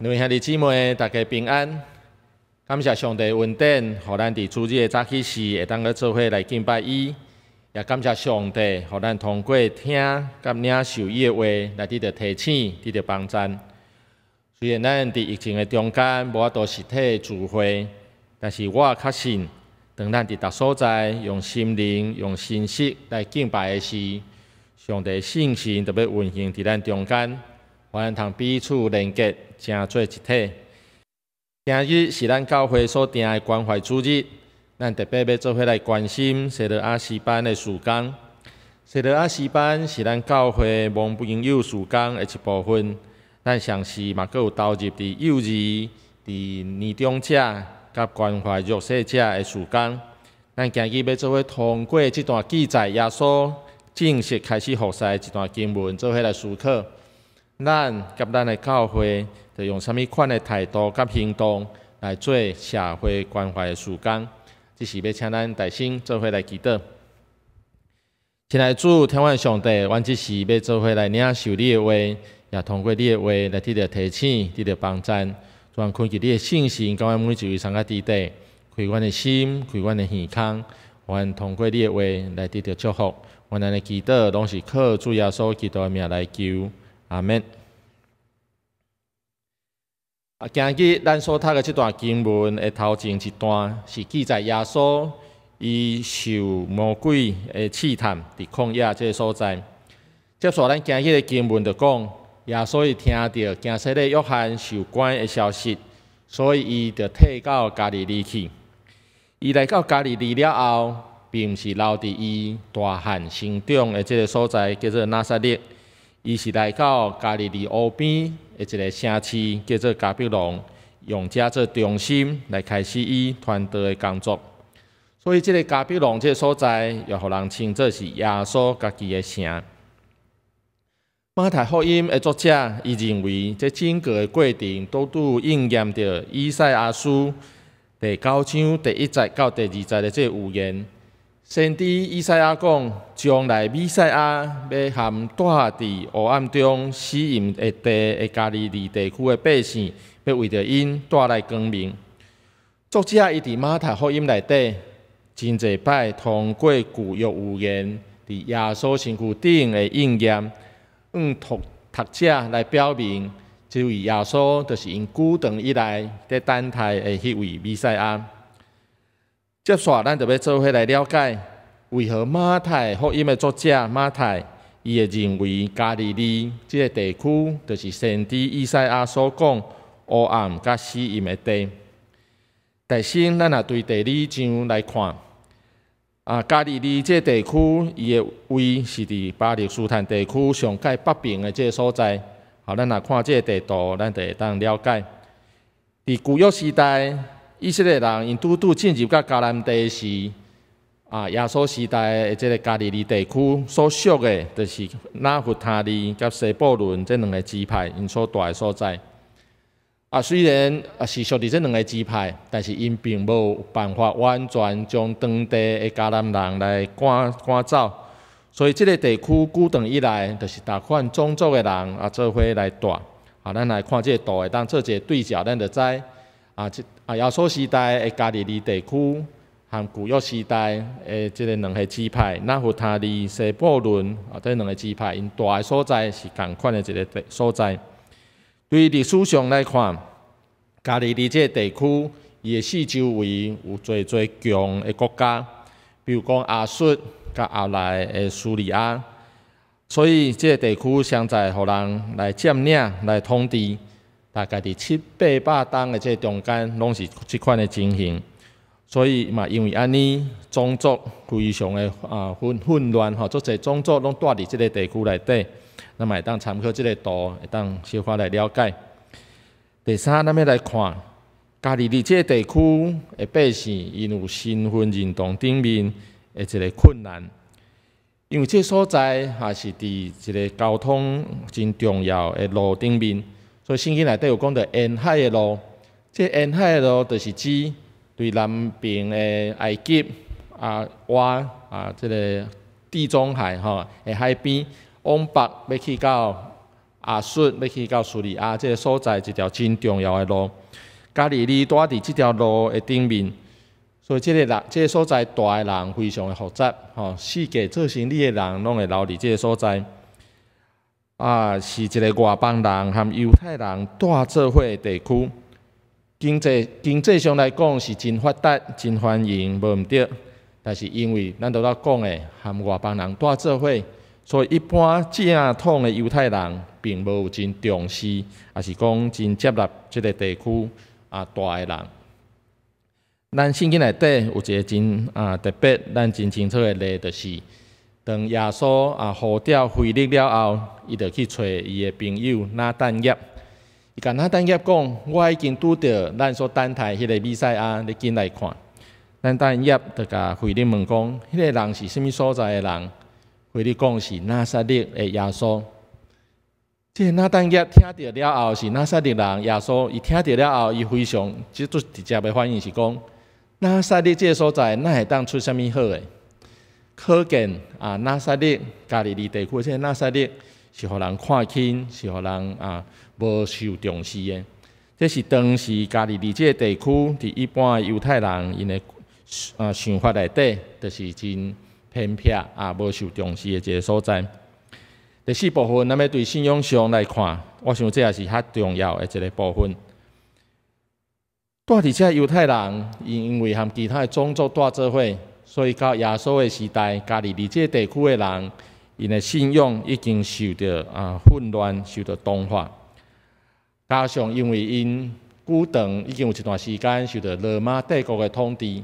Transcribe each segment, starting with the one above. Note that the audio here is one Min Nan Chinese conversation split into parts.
兩位兄弟姊妹，大家平安。感謝上帝恩典，予咱佇主日的早起時會當閣做伙來敬拜伊。也感謝上帝，予咱通過聽佮領受伊的話，來得著提醒，得著幫贊。雖然咱佇疫情的中間無法度實體聚會，但是我確信，當咱佇逐所在用心靈、用心實來敬拜的時，上帝聖神就欲運行佇咱中間，予咱通彼此連結，成做一體。今日是咱教會所定的關懷主日，咱特別欲做伙來關心西羅亞詩班的事工。西羅亞詩班是咱教會蒙朋友事工的一部分，咱同時嘛閣有投入佇幼兒、佇年長者佮關懷弱勢者的事工。咱今日欲做伙通過這段記載耶穌正式開始服侍的一段經文，做伙來思考。咱佮咱的教會，著用啥物款的態度佮行動來做社會關懷的事工。這時欲請咱大聲做伙來祈禱。親愛的主，天父上帝，阮這時欲做伙來領受你的話，也通過你的話來得著提醒，得著幫贊。主啊，懇求你的聖神，佮阮每一位相佮佇底，開阮的心，開阮的耳孔，阮通過你的話來得著祝福。阮按呢祈禱，攏是靠主耶穌基督的名來求。阿們。啊，今日咱所讀的這段經文的頭前一段是記載耶穌伊受魔鬼的試探，佇曠野這个所在。接續咱今日的經文就講，耶穌伊聽著驚洗禮約翰受關的消息，所以伊就退到加利利去。伊來到加利利了後，並毋是留佇伊大漢成長的這个所在，叫做拿撒勒。伊是來到加利利湖邊的一个城市，叫做迦百農，用這做中心來開始伊傳道的工作。所以，這个迦百農這个所在，又予人稱做是耶穌家己的城。馬太福音的作者，伊認為這整個的過程都拄應驗著以賽亞書第九章第一節到第二節的這个預言。先知以賽亞講，將來彌賽亞欲和住佇黑暗中死蔭的地的加利利地區的百姓，欲為著𪜶帶來光明。作者伊佇馬太福音內底，真濟擺通過舊約預言，佇耶穌身軀頂的應驗，向讀讀者來表明，這位耶穌就是𪜶久長以來佇等待的彼位彌賽亞。接續，咱就欲做伙來了解，為何馬太福音的作者馬太，伊會認為加利利這个地區，就是先知以賽亞所講黑暗佮死蔭的地。首先，咱若對地理上來看，加利利這个地區，伊的位是佇巴勒斯坦地區上蓋北邊的這个所在。好，咱若看這个地圖，咱就會當了解。佇舊約時代，以色列人𪜶拄拄進入到迦南地時，耶穌時代的這个加利利地區所屬的，就是拿弗他利佮西布倫這兩个支派𪜶所蹛的所在。雖然是屬佇這兩个支派，但是𪜶並無辦法完全將當地的迦南人來趕趕走，所以這个地區古長以來，就是逐款種族的人做伙來蹛。咱來看這个圖，會當做一个對照，咱就知。這耶穌時代的加利利地區，和舊約時代的這个兩个支派，拿弗他利、西布倫這兩个支派，𪜶蹛的所在是仝款的一个地所在。對歷史上來看，加利利這个地區，伊的四周圍有濟濟強的國家，比如講亞述佮後來的敘利亞，所以這个地區常在予人來佔領、來統治。大概佇七八百冬的這个中間，攏是這款的情形。所以嘛，因為按呢，種族非常的混混亂吼，足濟種族攏蹛佇這个地區內底，咱嘛會當參考這个圖，會當小可來了解。第三，咱欲來看加利利這个地區的百姓，𪜶有身份認同頂面的一个困難，因為這所在也是佇一个交通真重要的路頂面。所以聖經內底有講著沿海的路，這沿海的路就是指對南邊的埃及倚這个地中海吼的海邊，往北欲去到亞述欲去到敘利亞這个所在，一條真重要的路。加利利蹛佇這條路的頂面，所以這个人，這个所在蹛的人非常的複雜，吼，四界做生理的人攏會留佇這个所在。啊，是一个外邦人和猶太人蹛做伙的地區。經濟上來講是真發達、真繁榮，無毋對。但是因為咱拄才講的，和外邦人蹛做伙，所以一般正統的猶太人並無有真重視，抑是講真接納這个地區蹛的人。咱聖經內底有一个真特別，咱真清楚的例，就是當耶穌呼召腓力了後，伊就去揣伊的朋友拿但業。伊共拿但業講：我已經拄著咱所等待彼个彌賽亞，你緊來看。拿但業就共腓力問講：彼个人是啥物所在的人？腓力講是拿撒勒的耶穌。這个拿但業聽著了後是拿撒勒人耶穌，伊聽著了後，伊非常這足直接的反應是講：拿撒勒這个所在，哪會當出啥物好的？可見啊，拿撒勒加利利地區這个拿撒勒是予人看輕，是予人無受重視的。這是當時加利利這个地區，佇一般的猶太人𪜶的想法內底，就是真偏僻啊，無受重視的一个所在。第四部分，咱欲對信仰上來看，我想這也是較重要的一个部分。蹛佇遮猶太人，因為和其他的種族蹛做伙，所以到耶穌的時代，加利利這个地區的人，𪜶的信仰已經受著混亂，受著同化。加上因為𪜶久長已經有一段時間受著羅馬帝國的統治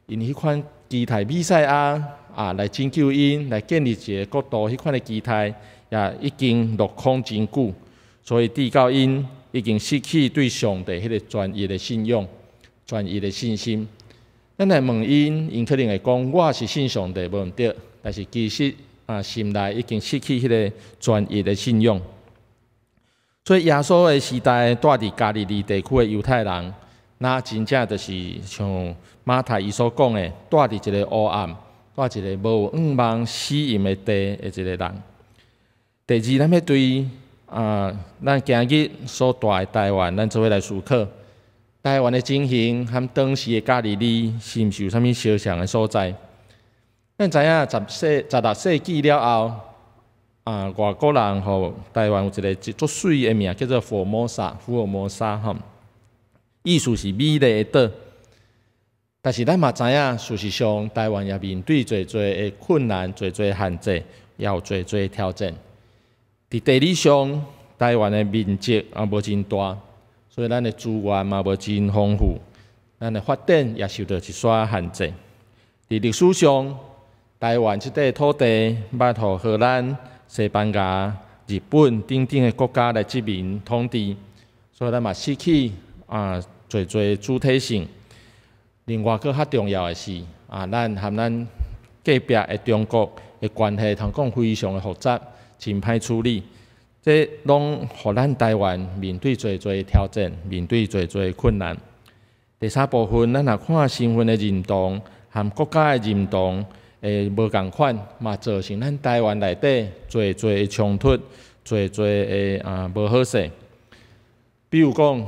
，𪜶彼款期待彌賽亞來拯救𪜶，來建立一个國度，彼款的期待也已經落空真久，所以直到𪜶已經失去對上帝彼个專一的信仰、專一的信心。咱來問𪜶，𪜶可能會講：我是信上帝，無毋對。但是其實心內已經失去彼个專一的信仰。所以耶穌的時代，蹛佇加利利地區的猶太人，若真正就是像馬太伊所講的，蹛佇一个黑暗、蹛一个無向望死蔭的地的一个人。第二，咱欲對咱今日所蹛的台灣，咱做伙來思考，台灣的情形和當時的加利利是毋是有啥物相像的所在？咱知影16世紀了後，外國人予台灣有一个足媠的名，叫做福爾摩沙，福爾摩沙吼，意思是美麗的島。但是咱嘛知影，事實上台灣也面對濟濟的困難、濟濟限制，也有濟濟挑戰。佇地理上，台灣的面積也無真大，所以咱的資源嘛無真豐富，咱的發展也受著一寡限制。佇歷史上，台灣這塊土地捌予荷蘭、西班牙、日本等等的國家來殖民統治，所以咱嘛失去濟濟主體性。另外，閣較重要的是咱和咱隔壁的中國的關係，通講非常的複雜，真歹處理。這攏予咱台灣面對濟濟挑戰，面對濟濟困難。第三部分，咱若看身份的認同和國家的認同的無仝款，嘛造成咱台灣內底濟濟的衝突，濟濟的無好勢。比如講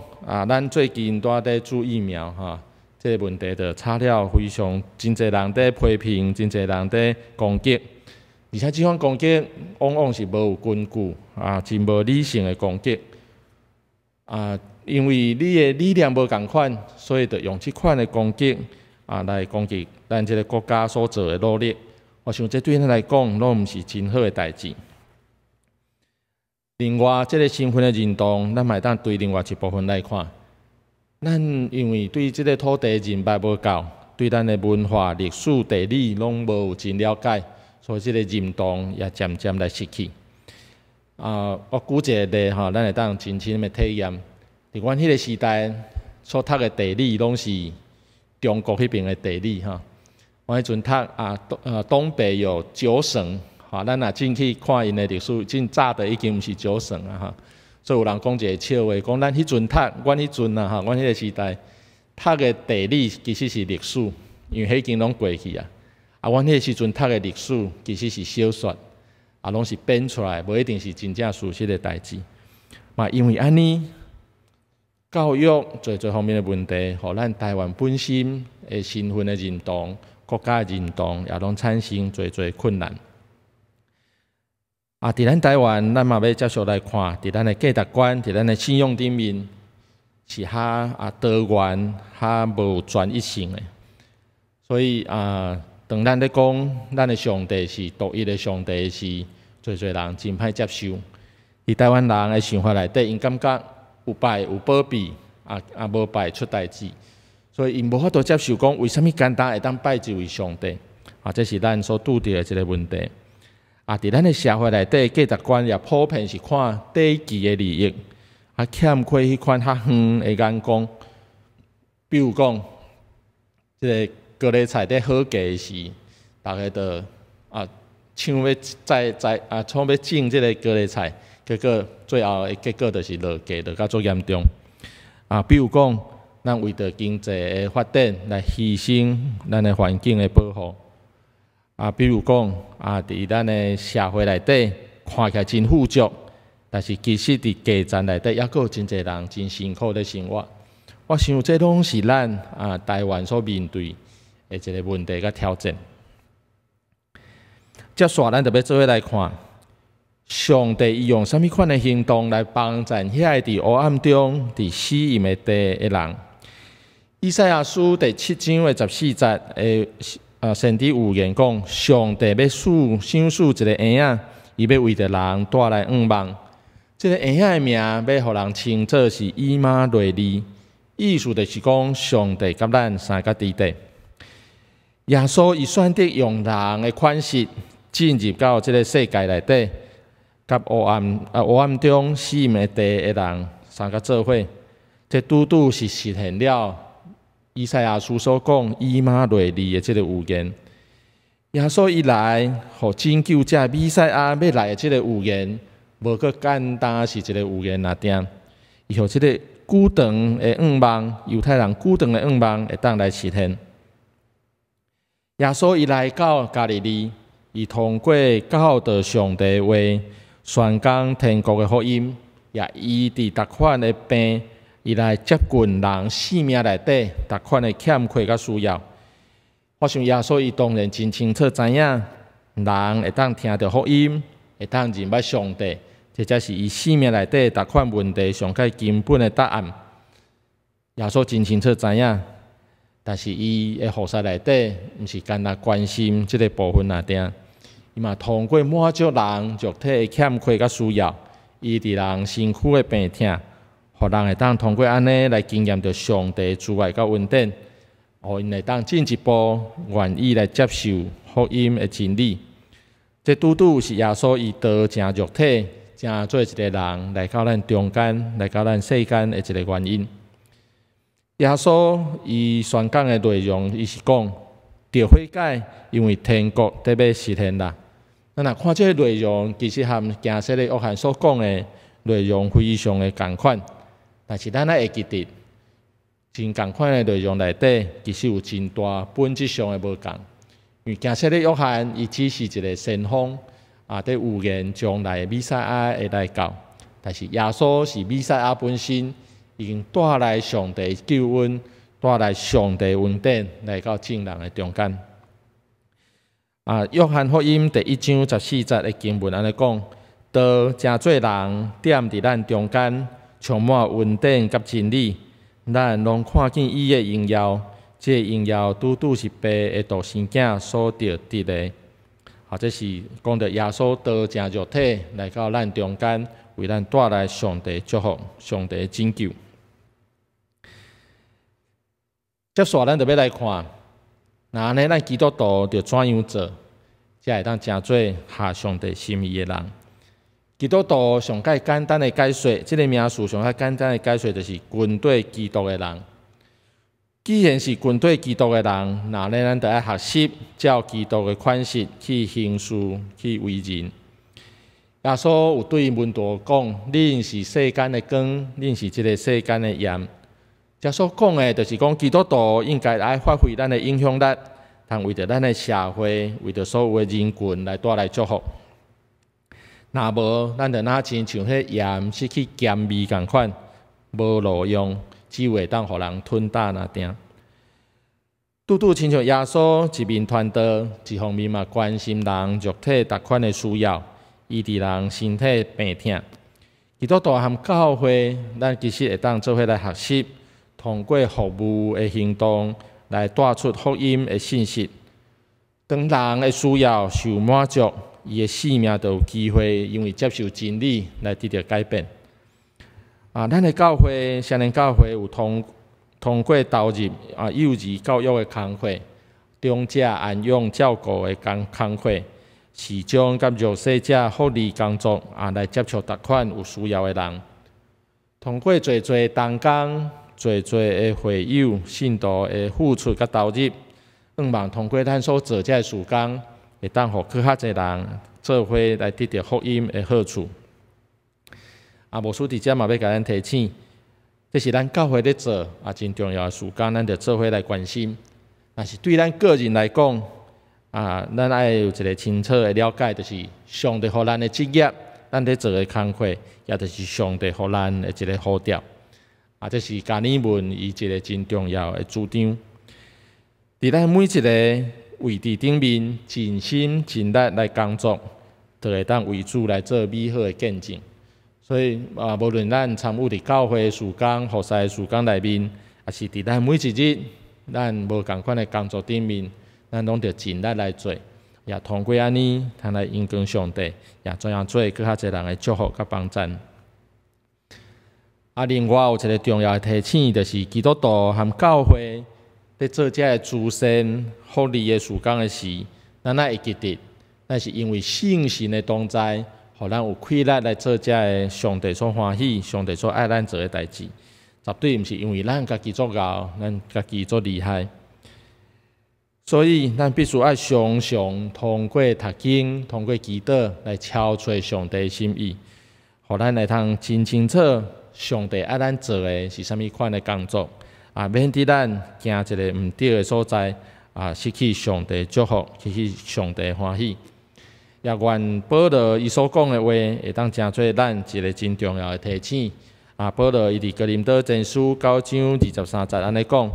咱最近拄仔咧注疫苗吼，這个問題就吵了非常真濟人佇批評，真濟人佇攻擊，而且這款攻擊往往是無有根據，真無理性的攻擊。因為你的理念無仝款，所以就用這款的攻擊來攻擊咱這个國家所做的努力。我想這對咱來講，攏毋是真好的代誌。另外，這个身份的認同，咱嘛會當對另外一部分來看。咱因為對這个土地認捌無夠，對咱的文化、歷史、地理攏無有真了解，所以這个認同也漸漸來失去。我舉一个例吼，咱會當真親的體驗。佇阮彼个時代所讀的地理，攏是中國彼爿的地理吼。阮彼陣讀東北有九省，吼，咱若進去看𪜶的歷史，真早就已經毋是九省啊吼。所以有人講一个笑話，講咱彼陣讀，阮彼陣啊吼，阮彼个時代讀的地理其實是歷史，因為彼已經攏過去啊。阮彼个時陣讀的歷史其實是小說。啊，攏是編出來，無一定是真正事實的代誌。嘛，因為按呢，教育濟濟方面的問題，予咱台灣本身的身份的認同、國家的認同，也攏產生濟濟困難。啊，佇咱台灣，咱嘛欲繼續來看，佇咱的價值觀、佇咱的信仰頂面，是較啊多元、較無專一性的。所以啊，當咱咧講咱的上帝是獨一的上帝時，濟濟人真歹接受。佇台灣人的想法內底，𪜶感覺有拜有保庇，啊啊無拜出代誌，所以𪜶無法度接受講為啥物簡單會當拜一位上帝？啊，這是咱所拄著的一个問題。啊，佇咱的社會內底，價值觀也普遍是看短期的利益，啊，欠缺彼款較遠的眼光。比如講，這个高麗菜佇好價時，逐家都啊搶欲栽栽啊搶欲種這个高麗菜，結果最後的結果就是落價落甲足嚴重。啊，比如講，咱為著經濟的發展來犧牲咱的環境的保護。啊，比如講，啊，佇咱的社會內底看起來真富足，但是其實佇基層內底，猶閣有真濟人真辛苦咧生活。我想這攏是咱啊台灣所面對的一个問題佮挑戰。接紲咱就欲做伙來看，上帝伊用啥物款的行動來幫贊遐个佇黑暗中、佇死蔭的地的人。以賽亞書第七章的十四節的啊，先知預言講，上帝欲賜賞賜一个嬰仔，伊欲為著人帶來向望。這个嬰仔的名欲予人稱做是以馬內利，意思就是講上帝佮咱相佮佇底。耶穌伊選擇用人的款式進入到這个世界內底，佮黑暗啊黑暗中死蔭的地的人相佮做伙，這拄拄是實現了以賽亞書所講以馬內利的這个預言。耶穌伊來，予拯救者彌賽亞欲來的這个預言，無閣簡單是一个預言爾定。伊予這个久長的願望，猶太人久長的願望會當來實現。耶穌伊來到加利利，伊通過教導上帝話，宣講天國的福音，也醫治逐款的病。伊來接近人性命內底逐款的欠缺佮需要。我想耶穌伊當然真清楚知影，人會當聽著福音，會當認捌上帝，這才是伊生命內底逐款問題上較根本的答案。耶穌真清楚知影，但是伊的服侍內底，毋是干焦關心這个部分爾定，伊嘛通過滿足人肉體的欠缺佮需要，醫治人身軀的病痛。予人會當通過按呢來經驗著上帝慈愛佮恩典，予𪜶會當進一步願意來接受福音的真理。這拄拄是耶穌伊道成肉體，成做一个人來到咱中間，來到咱世間的一个原因。耶穌伊宣講的內容，伊是講著悔改，因為天國得欲實現啦。咱若看這个內容，其實和驚洗禮約翰所講的內容非常的仝款。但是咱愛會記得，真仝款的內容內底，其實有真大本質上的無仝。因為驚洗禮約翰，伊只是一个先鋒，啊，佇預言將來彌賽亞會來到。但是耶穌是彌賽亞本身，已經帶來上帝救恩，帶來上帝恩典來到眾人的中間。啊，約翰福音第一章十四節的經文按呢講：道成做人，踮佇咱中間，充滿恩典佮真理，咱攏看見伊的榮耀，這个榮耀拄拄是父的獨生囝所得得的。啊，這是講著耶穌道成肉體來到咱中間，為咱帶來上帝祝福、上帝拯救。接紲咱就欲來看，若按呢，咱基督徒著怎樣做，才會當成做合上帝心意的人？基督徒上蓋簡單的解說，這个名詞上較簡單的解說就是跟綴基督的人。既然是跟綴基督的人，那呢，咱就愛學習照基督的款式去行事、去為人。耶穌有對門徒講：恁是世間的光，恁是這个世間的鹽。這所講的，就是講基督徒應該愛發揮咱的影響力，通為著咱的社會，為著所有的人群來帶來祝福。若無，咱就若親像彼鹽失去鹹味仝款，無路用，只有會當予人吞膽爾定。拄拄親像耶穌一面傳道，一方面嘛關心人肉體逐款的需要，醫治人身體病痛。基督徒和教會，咱其實會當做伙來學習，通過服務的行動來帶出福音的信息。當人的需要受滿足，伊的性命就有機會因為接受真理來得著改變。啊，咱的教會，雙連教會有通過投入幼兒教育的工課，長者安養照顧的工課，市長佮弱勢者福利工作啊，來接觸逐款有需要的人。通過濟濟同工、濟濟的會友、信徒的付出佮投入，向望通過咱所做這个事工，會當予閣較濟人做伙來得著福音的好處。啊，牧師佇遮嘛欲共咱提醒，這是咱教會咧做啊，真重要的事工，咱著做伙來關心。但是對咱個人來講，啊，咱愛有一个清楚的了解，就是上帝予咱的職業，咱咧做的工課，也就是上帝予咱的一个呼召。啊，這是迦爾文伊一个真重要的主張。佇咱每一个位置頂面，盡心盡力來工作，就會當為主來做美好的見證。所以啊，無論咱參與佇教會事工、服侍事工內面，抑是佇咱每一日咱無仝款的工作頂面，咱攏著盡力來做，也通過按呢，通來榮光上帝，也怎樣做閣較濟人的祝福佮幫贊。啊，另外有一个重要的提醒，就是基督徒和教會咧做這个慈善福利的事工的時，咱愛會記得，咱是因為聖神的同在，予咱有氣力來做這个上帝所歡喜、上帝所愛咱做的代誌，絕對毋是因為咱家己足𠢕，咱家己足厲害。所以，咱必須愛常常通過讀經、通過祈禱來敲揣上帝心意，予咱會通真清楚上帝愛咱做的是啥物款的工作，啊，免得咱行一个毋對的所在，啊，失去上帝祝福，失去上帝歡喜。也願保羅伊所講的話，會當成做咱一个真重要的提醒。啊，保羅伊佇哥林多前書九章二十三節按呢講：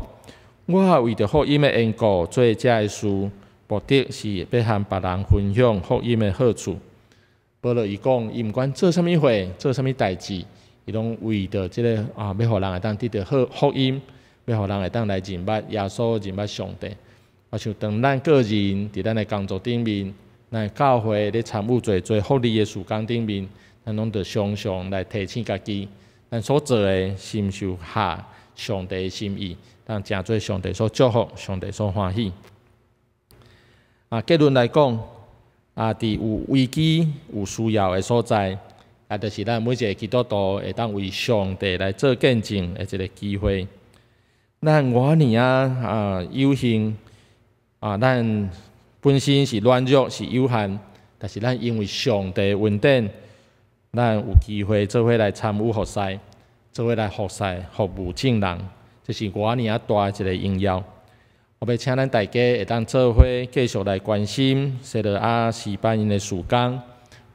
我為著福音的緣故做這个事，目的是欲和別人分享福音的好處。保羅伊講，伊毋管做啥物貨，做啥物代誌，伊攏為著這个啊，欲予人會當得著好福音，欲予人會當來認捌耶穌，認捌上帝。啊，像當咱個人佇咱的工作頂面，咱教會咧參與濟濟福利的事工頂面，咱攏著常常來提醒家己，咱所做的是毋是合上帝的心意，當成做上帝所祝福、上帝所歡喜。啊，結論來講，啊，佇有危機、有需要的所在，也就是咱每一个基督徒會當為上帝來做見證的一个機會。咱偌爾仔啊有幸啊，咱本身是軟弱、是有限，但是咱因為上帝恩典，咱有機會做伙來參與服侍，做伙來服侍、服務眾人，這是偌爾仔大的一个榮耀。我欲請咱大家會當做伙繼續來關心西羅亞詩班𪜶的事工，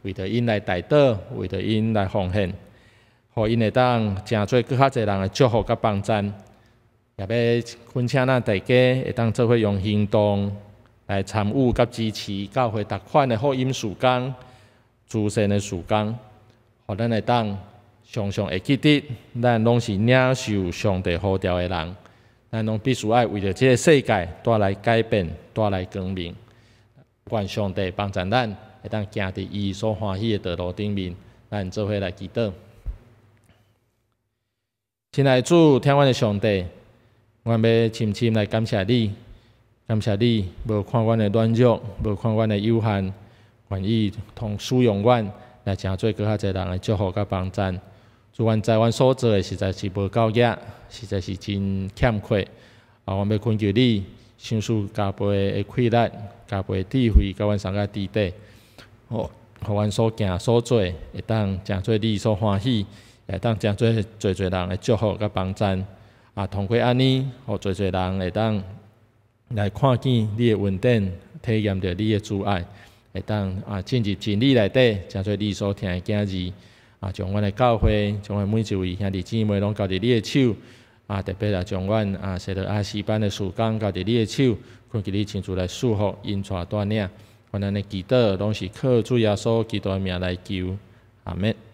為著𪜶來代禱，為著𪜶來奉獻，予𪜶會當成做閣較濟人的祝福佮幫贊。也欲懇請咱大家會當做伙用行動來參與佮支持教會逐款的福音事工、慈善的事工，予咱會當常常會記得，咱攏是領受上帝呼召的人，咱攏必須愛為著這个世界帶來改變、帶來光明。願上帝幫助咱，會當行佇伊所歡喜的道路頂面，咱做伙來祈禱。親愛的主，疼阮的上帝，阮欲深深來感謝你，感謝你無看阮的軟弱，無看阮的有限，願意通使用阮來成做閣較濟人的祝福佮幫贊。主，阮知阮所做的實在是無夠額，實在是真欠缺。啊，阮欲懇求你，賞賜加倍的氣力、加倍的智慧，佮阮三个弟弟，予阮所行所做，會當成做你所歡喜，會當成做濟濟人的祝福佮幫贊。啊，通過按呢，予濟濟人會當來看見你的恩典，體驗著你的慈愛，會會當啊進入真理內底，成做你所疼的囝兒啊，將阮的教會，將阮每一位兄弟姊妹攏交佇你的手啊，特別啊將阮啊西羅亞詩班的事工交佇你的手，懇求你親自來賜福，引帶帶領。阮按呢祈禱，攏是靠主耶穌基督的名來求，阿們。